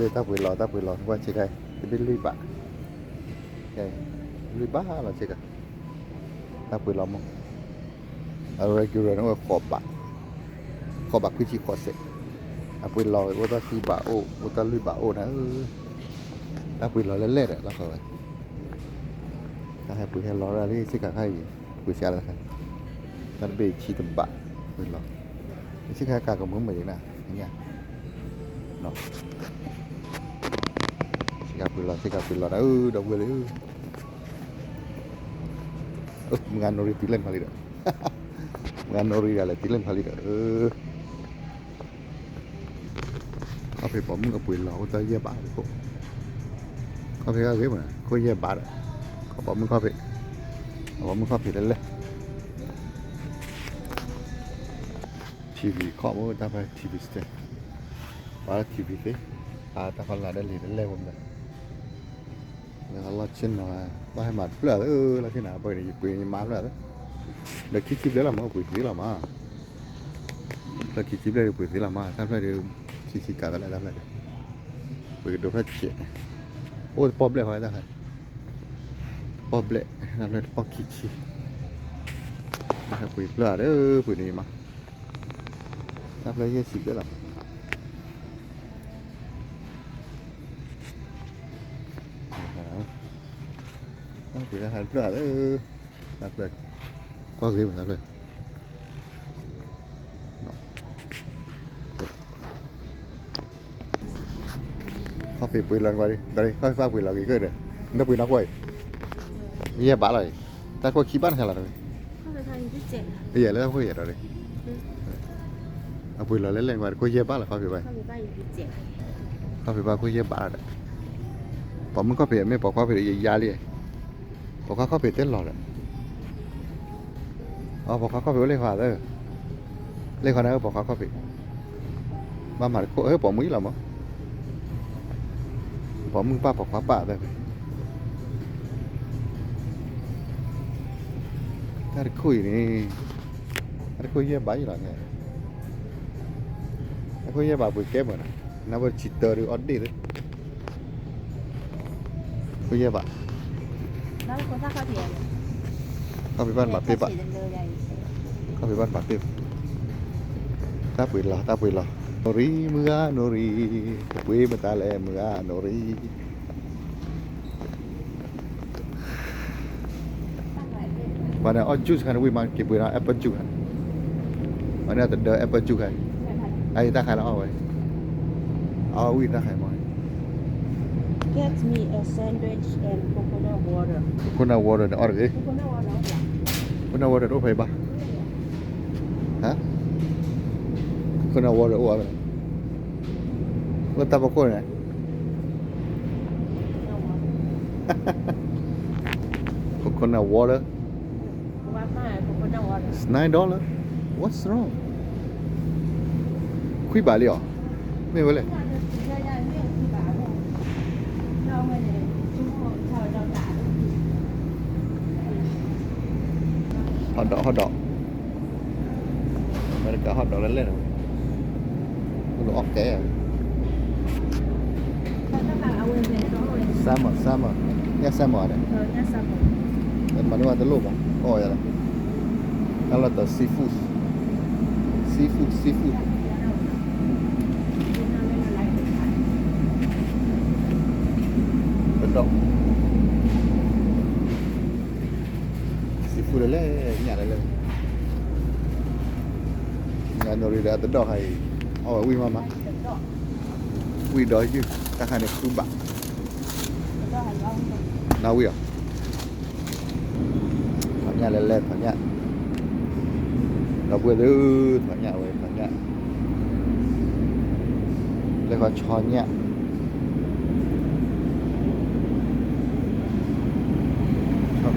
တၢ်ပှ့ၤလီၤ တၢ်ပှ့ၤလီၤ ကွၢ်ဆ့ကၤ တဘ့ၣ်လွံၢ်ဘး, လွံၢ်ဘးလီၤဆ့ကၤ, တၢ်ပှ့ၤလီၤမး, အ regular န့ၣ်အိၣ်ဝဲ ဃိးဘး, ဃိးဘးခွံဆံဃိးစဲး, အပှ့ၤလီၤအိၣ်တၢ်ဃုဘးအိၣ် အိၣ်တၢ်လွံၢ်ဘးအိၣ်နၤ, တၢ်ပှ့ၤလီၤလဲၣ်လဲၣ်ဒီး လီၤဃီဝဲ, တၢ်ဟဲပှ့ၤဟဲလီၤဒၣ်လံ ဆ့ကၤခါအံၤ, ပှ့ၤဆံးလၢ တၢ်တဘ့ၣ်ဆံတဘး, ပှ့ၤလီၤ, ဆ့ကၤကးကမုာ်မုာ်ဒံးနၤ, ဆ့ကၤပှ့ၤလီၤ ဆ့ကၤပှ့ၤလီၤနၤဧၢ ဒီပုၢ်ဝဲၢ်လၢ မုၢ်ဂၤနိရံတုၤလၢနခီလံဒီး, မုၢ်ဂၤနိရံဒၣ်လဲာ်တုၤလၢနခီလံဒီး, ခီၣ်ဖံးပိာ်မုၣ်အပှ့ၤလီၤအိၣ်တၢ်ယဲၢ်ဘးတခိၣ်, ခီၣ်ဖံးဂၤဂ့ၤမး ခိၣ်ယဲၢ်ဘးဒီး, ခီၣ်ပိာ်မုၣ်ခီၣ်ဖံး, ခီၣ်ပိာ်မုၣ်ခီၣ်ဖံးလၢလဲၣ် ထံဝံၤခီၣ်မ့ၢ်တၢ်ဖဲထံဝံၤစတဲ, ပှၤလၢထံဝံၤသ့, ပှၤတၢ်ဖီလာ်ဒဲးလံၤတလဲၢ်ဝဲမး, လၢလီၢ်ဆ့ၣ်နီၤ, ဘၣ်ဟဲမၤတဖျၢၣ်သ့, လီၢ်ဆ့ၣ်နီၤ ပှၤန့ၣ် ယပှ့ၤယမါဖျၢၣ်သ့, ဒီးခံဆံဘျဲၣ်လီၤမး ပှ့ၤသ့လီၤမး, ဖျၢၣ်ခံဆံဘျဲၣ်ဒီးပှ့ၤသ့လီၤမး, တၢ်ဖျၢၣ်ဒီး ဆံဆံကးသလဲၣ် တၢ်ဖျၢၣ်ဒီး, ပှ့ၤကဒိးဖျၢၣ်ဆဲး, အိၣ်တပီၢ်ဘျဲၣ်ဃီတၢ်ဖဲ, တပီၢ်ဘျဲၣ်, တၢ်ဖျၢၣ်တပီၢ်ခံဆံ, ပှ့ၤဖျၢၣ်ဒီး ပှ့ၤန့ၣ်မး, တၢ်ဖျၢၣ်ယဲၢ်ဆံဘျဲၣ်လီၤ, တၢ်ဖျၢၣ်, တၢ်ဖျၢၣ်, ကွၢ်ဂ့ၤမးတၢ်ဖျၢၣ်, ခီၣ်ဖံးပှ့ၤလီၤနကွၢ်ဒံး, ဒီးခီၣ်ဖံးဘၣ်ပှ့ၤလီၤဂ့ၤကၢၢ်ဒီး, နပှ့ၤနီၢ်ကွၢ်အံၤ, ယဲၢ်ဘးလီၤအံၤ, တၢ်ခိၣ်ခံဘးနခါလီၤတဝဲ, ယဲၢ်လၢတၢ်ခိၣ်ယဲၢ်ဒီး, အပှ့ၤလီၤလဲၣ်လဲၣ်နကွၢ် တခိၣ်ယဲၢ်ဘးလီၤ ခီၣ်ဖံးဘၣ်အံၤ, ခီၣ်ဖံးဘၣ်ခိၣ်ယဲၢ်ဘးလီၤဒီး, ပိာ်မုၣ်ခီၣ်ဖံးမ့ၢ်ပိာ်ခွါဖံးဒီးယယါလံ, ပိာ်ခွါခီၣ်ဖံးတဲလီၤဒီး အ ပိာ်ခွါခီၣ်ဖံးအိၣ်လၢဃီသၢ, လၢဃီန့ၣ်ပိာ်ခွါခီၣ်ဖံး, ဘၣ်မၤတခိၣ် ပိာ်မုၣ်အံၤလီၤမး, ပိာ်မုၣ်ပၢ်ပိာ်ခွါပၢ်သၢဖဲ, တၢ်တခိၣ်အံၤန့ၣ်, တၢ်တခိၣ်ယဲၢ်ဘးအံၤလီၤန့ၣ်, တၢ်တခိၣ်ယဲၢ်ဘးပှ့ၤကဲမုာ်နီၤ, နဝဲဆံတၢဒီးအီၣ်ဒ့ၣ်သ့ ခိၣ်ယဲၢ်ဘး, ခီၣ်ဖံးဘၣ်နဘၣ်ပ့ၢ်ဘၣ်, ခီၣ်ဖံးဘၣ်နဘၣ်ပ့ၢ်ဘၣ်, တၢ်ပှ့ၤလီၤ တၢ်ပှ့ၤလီၤ, နိရံ မုၢ်ဂၤနိရံ, ပှ့ၤမတၤလဲၣ် မုၢ်ဂၤနိရံ ပှၤန့ၣ်အီၣ် juice ခါန့ၣ် ဝံၤမးက့ၤပှ့ၤနီၤ apple juice ခါန့ၣ်, ပှၤန့ၣ်တဒၢ apple juice ခါ, အအံၤတၢ်ခါလၢအီၣ်ဝဲ, အီၣ်ဝံၤတၢ်ခါမး, Get me a sandwich and coconut water. Coconut water န့ၣ်အီၣ်တဂ့ၤ, coconut water တအိၣ်ဖဲအံၤဘၣ်, ဟါ, coconut water အိၣ်ဝဲ, လၢတၢ်ဖီခိၣ်န့ၣ် coconut water, it's nine dollar, what's wrong, ခွံဘးလံအီၤ, မ့ၢ်ဝဲလဲၣ်, ဟီၣ်ဒီး ဟီၣ်ဒီး အမဲရကၤ hot dog လၢလဲၣ်န့ၣ်, အိၣ်လၢအီၣ်ကဲ, salmon, salmon, ညၣ် salmon ဧါဒီး, မၤန့ၢ်ဝဲတလိၣ်မး, အီၣ်ယၤလီၤ, တၢ်လီၢ်တၢ် seafood, seafood, seafood, ပဒီး seafood လၢလဲၣ်, ညၣ်လၢလဲၣ်, မုၢ်ဂၤနိရံဒီးအတဒီၣ်ခါအံၤ, အီၣ်ဝဲဝံၣ်မးမး, ဝံၣ်ဒီးယုၢ်, တၢ်ခါန့ၣ်ဃုဘး, နဝံၣ်အီၤ, ထီၣ်ညၣ်လၢလဲၣ် ထီၣ်ညၣ်, ဒီပုၢ်ဝဲၢ်သ့ၣ်, ထီၣ်ညၣ်ဝဲ ထီၣ်ညၣ်, လၢခီဆီညၣ် ဆ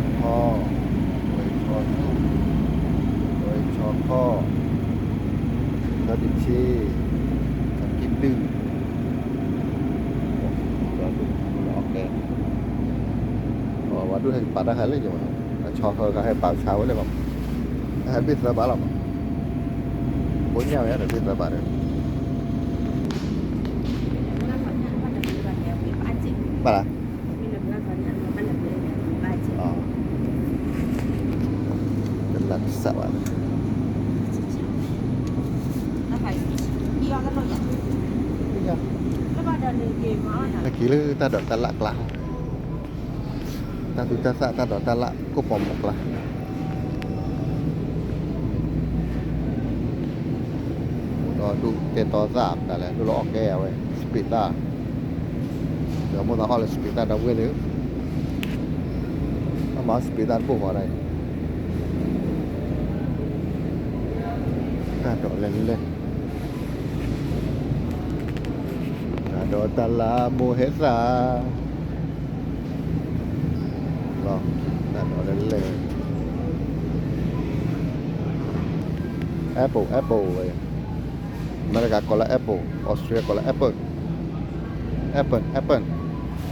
ီကထီ, ဝဲဆီထူ, ဝဲဆီခီ, ဆီတဆ့, ဆီကံၣ်ဒုၣ်, ဒီးဒုၣ်, ဒီးအီၣ်ကဲ, ပှၤဒုၣ်ဟဲကပာ်တၢ်ခါလၢယမး, အဆီဃၢၤကဟဲပာ်ဆါဝဲလၢဘၣ်, ဟဲဘ့ၣ်သၢဘးလီၤမး, ဘိညၣ်ဝဲဒီးဘ့ၣ်သၢဘးဒီး, ဘၣ်လၢ တလၢကစၢ်ဘၣ်လၢ ဟဲက့ၤလၢတၢ်ဒိးတၢ်လၣ်ကျါ, တၢ်သူတၢ်သၣ်တၢ်ဒိးတၢ်လၣ်ကိၣ်ပိာ်မုၣ်ကျါ, ဒီးဒူၣ်ကဲတီသၣ်မတၤလဲၣ် ဒူၣ်လၢအီၣ်ကဲအဝဲ စပံးသၣ်, ဒီးမိၣ်သးအီၣ်လၢစပံးသၣ်ဒီပုၢ်ဝဲၢ်သ့ၣ်, အမၤစပံးသၣ်တဘိၣ်ဃီဒၣ်အံၤ, တၢ်ဒိးလဲၤလဲၤ တၢ်ဒိးတၢ်လၣ်မိၢ်ဟဲသၣ်, လီၤ, တၢ်ဒိးလဲၤလဲၤ apple apple ဝဲ, အမဲရကၤကိးလၢ apple, Australia ကိးလၢ apple, apple apple,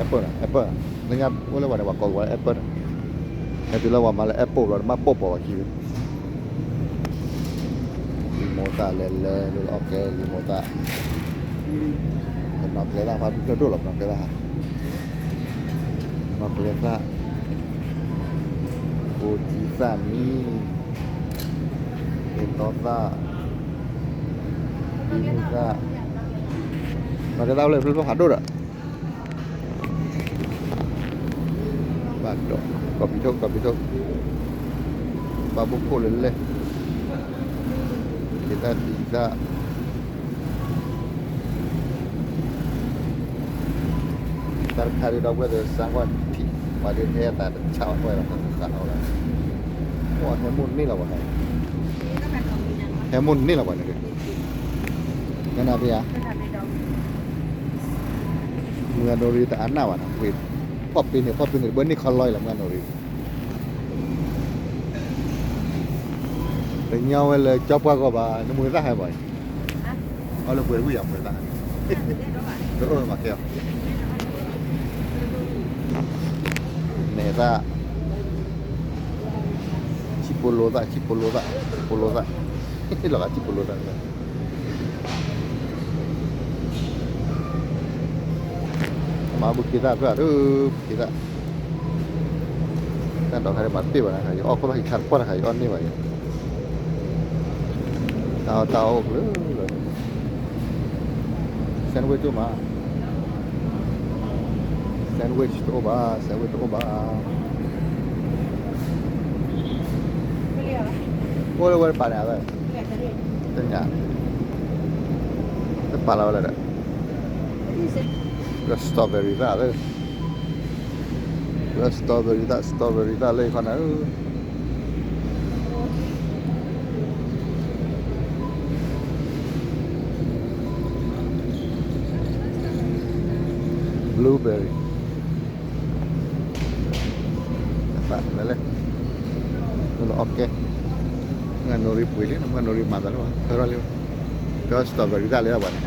apple apple, လၢညါအိၣ်လၢဝဲန့ၣ် ပှၤကိးဝဲလၢ apple, ဟဲတုၤလၢပှၤမၤလၢ apple လီၤ တဘၣ်ပိာ်ပိာ်ဝဲခံဝဲ လံာ်မိၢ်သၣ်လဲၤလဲၤလၢအီၣ်ကဲလံာ်မိၢ်သၣ်, ပနီၣ်ကျဲသၣ်ဖးဒိၣ်ဒိၣ်လီၤ ပနီၣ်ကျဲသၣ်, ပနီၣ်ကျဲသၣ်, ကိးကံသၣ်မံ, လံာ်တီသၣ်, လံာ်မိၢ်သၣ်, ပနီၣ်ကျဲသၣ်အိၣ်လၢဖျိဖျိဖးဒိၣ်ဒီး ဘၣ်ဒီး ကီၢ်ပံၤထိၣ် ကီၢ်ပံၤထိၣ်, ဘၣ်ဘိၣ်ခိၣ်လၢလဲၣ်, က့ၤတၢ်သံသၣ်, တၢ်တခါဒ်ဒီပုၢ်ဝဲၢ်သ့ၣ် စၢ်ကွၢ်ထံၣ် ပှၤဒုးဟဲအသးတဆးဘၣ် ကွၢ်လီၤသးသးအီၣ်လီၤ, ဟဲမိၢ်န့ၢ်လီၤပှၤ, ဟဲမိၢ်န့ၢ်လီၤပှၤန့ၣ်, ကနၣ်ဖဲဧါ မုၢ်ဂၤနိရံ တအါနၢ်ဘၣ်နီၤ, ဝ့ၢ်ဖီၣ်ပ့ၤန့ၣ် ဖီၣ်ပ့ၤန့ၣ် တဘၣ်န့ၢ်ခီလီအံၤလီၤ မုၢ်ဂၤနိရံ, တညီဝဲလၢကၠီပှၢ်ဂီၢ်ဘၣ် နမုၢ်သၣ်ဟဲဘၣ်အံၤ, အီၣ်လၢပှဲၤတဝံၣ်ယၤမုၢ်သၣ်, တအၢၣ်မၤကဲအီၤ, န့ၣ်သၣ် ဆံၣ်ပိလိသၣ် ဆံၣ်ပိလိသၣ် ဆံၣ်ပိလိသၣ်, လီၤဂာ်ဆံၣ်ပိလိသၣ်, မၤဘူၣ်က့သၣ်ဖျၢၣ်ဒီး ဘူၣ်က့သၣ်, တၢ်ဒိးခါဒ်မၤတပ့ၢ်ဘၣ်နၤ ယအီၣ်ခိၣ်သၣ်ခံခါတပှၢ်တခါ ယအီၣ်န့ၢ်ဘၣ်ယၤ, တၢ်အီၣ်တၢ်အီအိၣ်ကလုာ်လၢ sandwich တအိၣ်မး, sandwich တအိၣ်ဘၣ် sandwich တအိၣ်ဘၣ်, အိၣ်လၢဝဲတပၤန့ၣ်, တညၣ်, တပာ်လီၤဝဲလၢဒီး, လၢ strawberry သၣ်လၢ, လၢ strawberry သၣ် strawberry သၣ်လၢယခီနၤဧၢ blueberry, လဲၤလဲၤ, လၢအီၣ်ကဲ, မုၢ်ဂၤနိရံပှ့ၤလံ မုၢ်ဂၤနိရံမၤသးလၢဘၣ် ဖၢထီၣ်လံ, က strawberry သၣ်လၢဘၣ်န့ၣ်,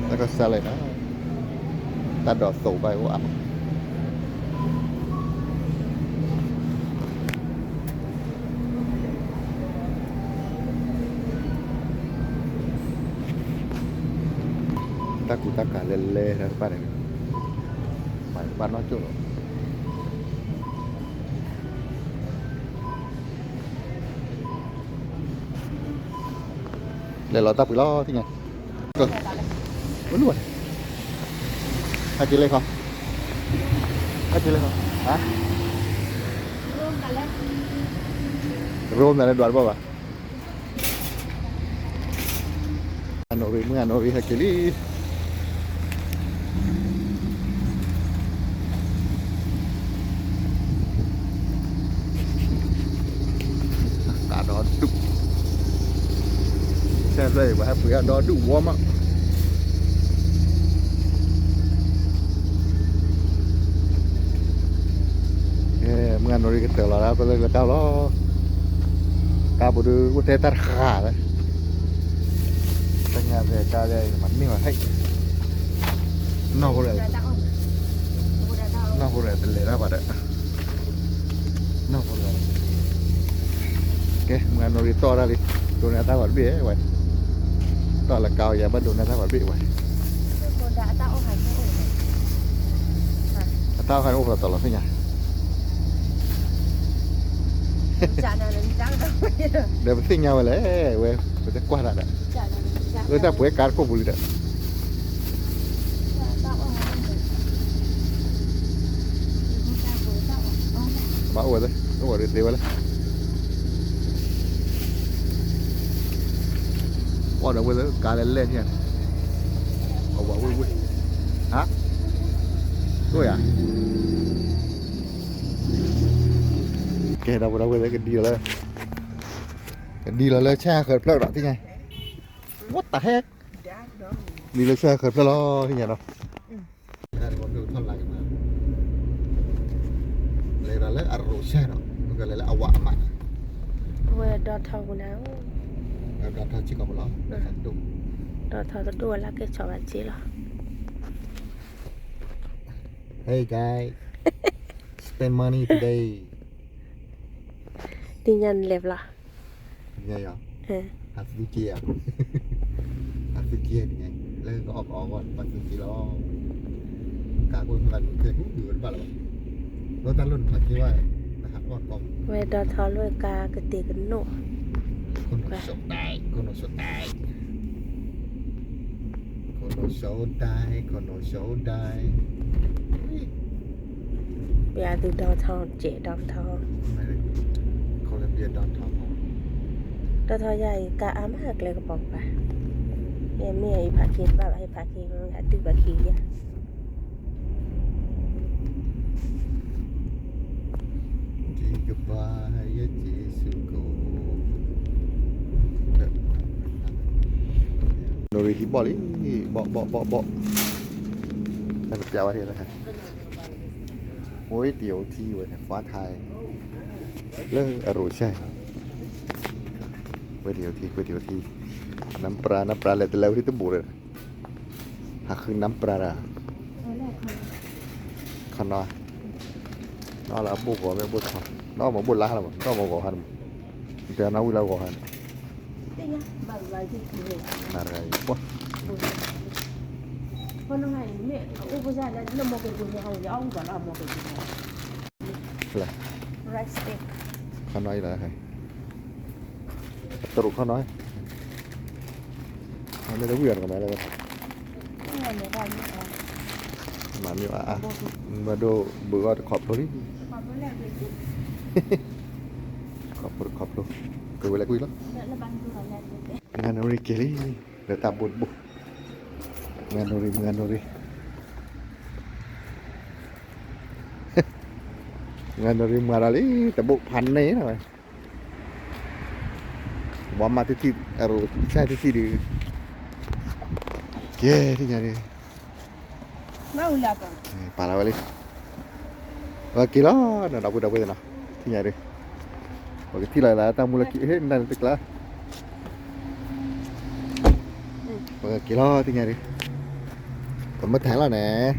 တၢ်ကစၢ်လဲၣ်နီၤ, တၢ်ဒိးသိးဘၣ်အိၣ်အါမး တၢ်ကူတၢ်ကၤလဲၤလဲၤတၢ်တဖၣ်န့ၣ်, မၤတဘၣ်နီၢ်ကၠိၣ်လီၤ, လဲၤလီၤတၢ်ပှ့ၤလီၤ သ့ၣ်ညါ, မနုၤဘၣ်, ဟဲက့ၤလဲၤခီ, ဟဲက့ၤလဲၤခီ, ဟါ, ရိမၤလၢဒွးတဘၣ်ဘၣ် အနိရံ မုၢ်အနိရံ ဟဲက့ၤလံ. တၢ်ဒီဒူၣ်, ဆဲးဖျၢၣ်အံၤ ပှၤဟဲပှ့ၤအဒီဒူၣ်ဝီမး. မုၢ်အနိရံ ကတၢၢ်လီၤဒၣ် ပလၢကလၢတၢ်လီၤ. ကါပူၤဒုး အိၣ်ထဲတၢ်တဃာ်လၢ တၢ်ညါဖဲကါလၢမၤန့ၢ်ဘၣ်ဟဲ, နီၢ်ဖိ, နီၢ်ဖိတလဲၤတၢ်ဘၣ်ဒီး, နီၢ်ဖိတဂၤ, ကဲ မုၢ်အနိရံ တီၢ်တၢ်လံ, ဒိးန့ၢ်အတၢ်ဂီၤတဘ့ၣ်ဝဲ, တီၢ်လၢကါအီၤယၤ ဘၣ်ဒိးန့ၢ်အတၢ်ဂီၤတဘ့ၣ်ဝဲ, တၢ်အီၣ်ဟးန့ၣ်အိၣ်, တၢ်ခါန့ၣ်အိၣ်ဖျါတလီၤသ့ၣ်ညါ, ဒီးပသ့ၣ်ညါဝဲလဲၣ်, ဝဲ ပတကွၢ်တၢ်ဒီး, အၢတၢ်ပှဲၤကါတခိၣ်ပူၤလံဒီး, ဘၣ်အိၣ်ဝဲသ့ၣ်, အိၣ်ဝဲဒၣ်သ့ဝဲလဲၣ်. ပှၤဒီးဝဲသ့ၣ်ကါလဲၣ်လဲၣ်န့ၣ်, အဝဲဝ့ၢ်ဝ့ၢ်, ဟါ, အိၣ်ယၤ, ကဲဒီးပှၤဒီးဝဲသ့ၣ်ကဒံလီၤလၢ, ကဒံလီၤလၢဆၣ်ဃၢၤတဖျၢၣ်ဒီးသ့ၣ်ညါ, what the heck, ဒံလၢဆၣ်ဃၢၤတဖျၢၣ်လီၤသ့ၣ်ညါနီၤ. လဲၤဒီးလၢအရိၣ်ဆဲနီၤ, မ့ၢ်ကလဲၤလၢအဝးအမး, အဝဲဒီထီၣ်ပူၤနၤ, ဒီထီၣ်စ့ၢ်ကီးပလီၤ, ဒီထီၣ်တဒိၣ်ဝဲလၢကဲဆီၣ်ဘၣ်စ့လီၤ. Hey guys, spend money today. သ့ၣ်ညါနလဲၤဘျီ, သ့ၣ်ညါယၤ, ဟးသူက့ၤဧါ, ဟးသူက့ၤန့ၣ်, လၢကအီၣ်ကအီဂီၢ် ပှၤသူက့ၤလီၤ, ကးကွၢ်မ့ၢ်ဘၣ်ဒုးကဲကူဒုးဝဲတဘၣ်လၢၤဘၣ်, လီၤတၢ်လီၢ်န့ၣ် ပှၤက့ၤဝဲ, နဟးကွၢ်ကီ, ဝဲဒီထီၣ်လၢကါကတဲာ်ကနိၣ်, ခိၣ်နူာ်စိဒၣ်, ခိၣ်နူာ်စိဒၣ်, ခိၣ်နူာ်စိဒၣ်, ခိၣ်နူာ်စိဒၣ်. ပယၤသုး downtown စဲး downtown, Columbia downtown, downtown ယၤအံၤ ကါအါမးကျဲကပီၤကပၤ, ယမ့ၢ်အံၤ parking တဘၣ်ဘၣ် ဟဲ parking အတုၣ်ဘၣ်ခံယၤ, က့ၤကပၤယဲက့ၤဆူကီး နိရံဟံးဘီၣ်လံ, ဘီၣ်ဘီၣ်ဘီၣ်ဘီၣ်, တၢ်ကပျးဝဲဒၣ်, ဝဲတယိၤထံဝဲန့ၣ် ဖးထါ, လၢအရိၣ်ဆဲ, ဝဲတယိၤထံ ဝဲတယိၤထံ, နမ်းပရာ နမ်းပရာလဲၤတလဲၤဝဲဒၣ်တဘိၣ်ဒီး, ဟးဃုနမ်းပရာဒီး, ခီနီၤ, နီၤလၢအဘိၣ်ဂီၤမ့ၢ်ဘိၣ်ထီ, နီၤမ့ၢ်ဘိၣ်လါလၢမး နီၤမ့ၢ်ဂီၤဟါန့ၣ်မး, တဲနီၤဝံၤလၢဂီၤဟါန့ၣ် နတဂၤအံၤ, ပှၤ, လဲၣ်, ခီနီၤအံၤလီၤ, တရူးခီနီၤ, မ့ၢ်တဝံၤအီၤတကမၤလဲၣ်, မၤမ့ၢ်အါ, မၤဒိၣ်ဘုးအီၤတခီဖျိလံ, ခီဖျိတခီဖျိ, ကဝဲလဲၤကွံာ်လီၤ, မုၢ်ဂၤနိရံက့ၤလံ, လၢတၢ်ဘိၣ်တဘိၣ်, မုၢ်ဂၤနိရံ မုၢ်ဂၤနိရံ မုၢ်ဂၤနိရံမၤဒီးလံ, တဘိၣ်ဖးန့ၢ်နီၤဝဲ, ဘီမးတထံၣ်, အရိၣ်ဆဲတထံၣ်ဒုး, ကဲ, ထံၣ်ညါဒုး, ပာ်လီၤဝဲလံ, ပက့ၤလီၤ, ဒီပုၢ်ဒီဝဲၢ်သ့ၣ်နီၤ, ထံၣ်ညါဒုး, ပကထံၣ်လီၤလၢတၢ်မူလၢခံ, ဟ့ၣ်နၤန့ၣ်တကျါ, ပကက့ၤလီၤ ထံၣ်ညါဒုး, ပမ့ၢ်ထဲလီၤန့ၣ်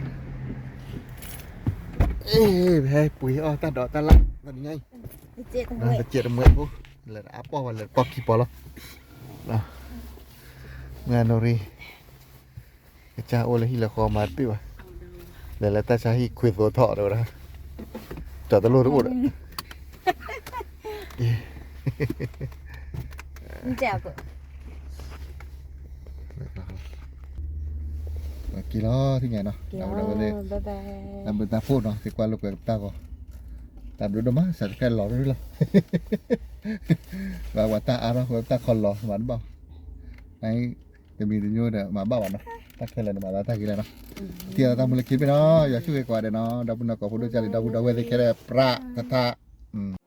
အ့ ပဟဲပှ့ၤအီၣ်တၢ်ဒိးတၢ်လၣ် တနံၤညါအံၤ, တစဲးတမှဲးဖိ, လဲၤအါပီၢ်ဝဲ လဲၤပီၢ်ခံပီၢ်လီၤ, မုၢ်ဂၤနိရံ, ကစၢ်အိၣ်လၢဟံၣ်လၢဃီမၤတပ့ၢ်ဘၣ်, လဲၤလၢတၢ်ဆါဟံၣ်ခွ့သိထီၣ်တဲဝဲဒၣ်, တၢ်တလိၣ်တအိၣ်ဒီး က့ၤလီၤ ထံၣ်ညါနီၤ, တၢ်ဘျုးဒိၣ်မး သ့ကွၢ်လိာ်ကွဲပတၢ်ဂီၤ, တၢ်ဘျုးဒိၣ်မး subscribe လီၤရူၢ်လီၤ, ဘၣ်ပှၤတၢ်အါထီၣ်ဃိတၢ်ခီလီၤမၤတဘၣ်, တမံၤတညိဒီးမၤဘၣ်ဘၣ်နီၤ, တၢ်ခဲလၢာ်န့ၣ်မၤသးတၢ်ဂ့ၤလၢနီၤ, ထံၣ်အီၤတၢ်မူလၢခံတဘ့ၣ်နီၤ, ယွၤဆိၣ်ဂ့ၤကိးဂၤဒဲးနီၤ, ဒီပုၢ်နီၢ်ကိးဖိဒိၣ်ကၢ်လံ ဒီပုၢ်ဒီဝဲၢ်သ့ၣ်ခဲလၢာ် ပြးထထ,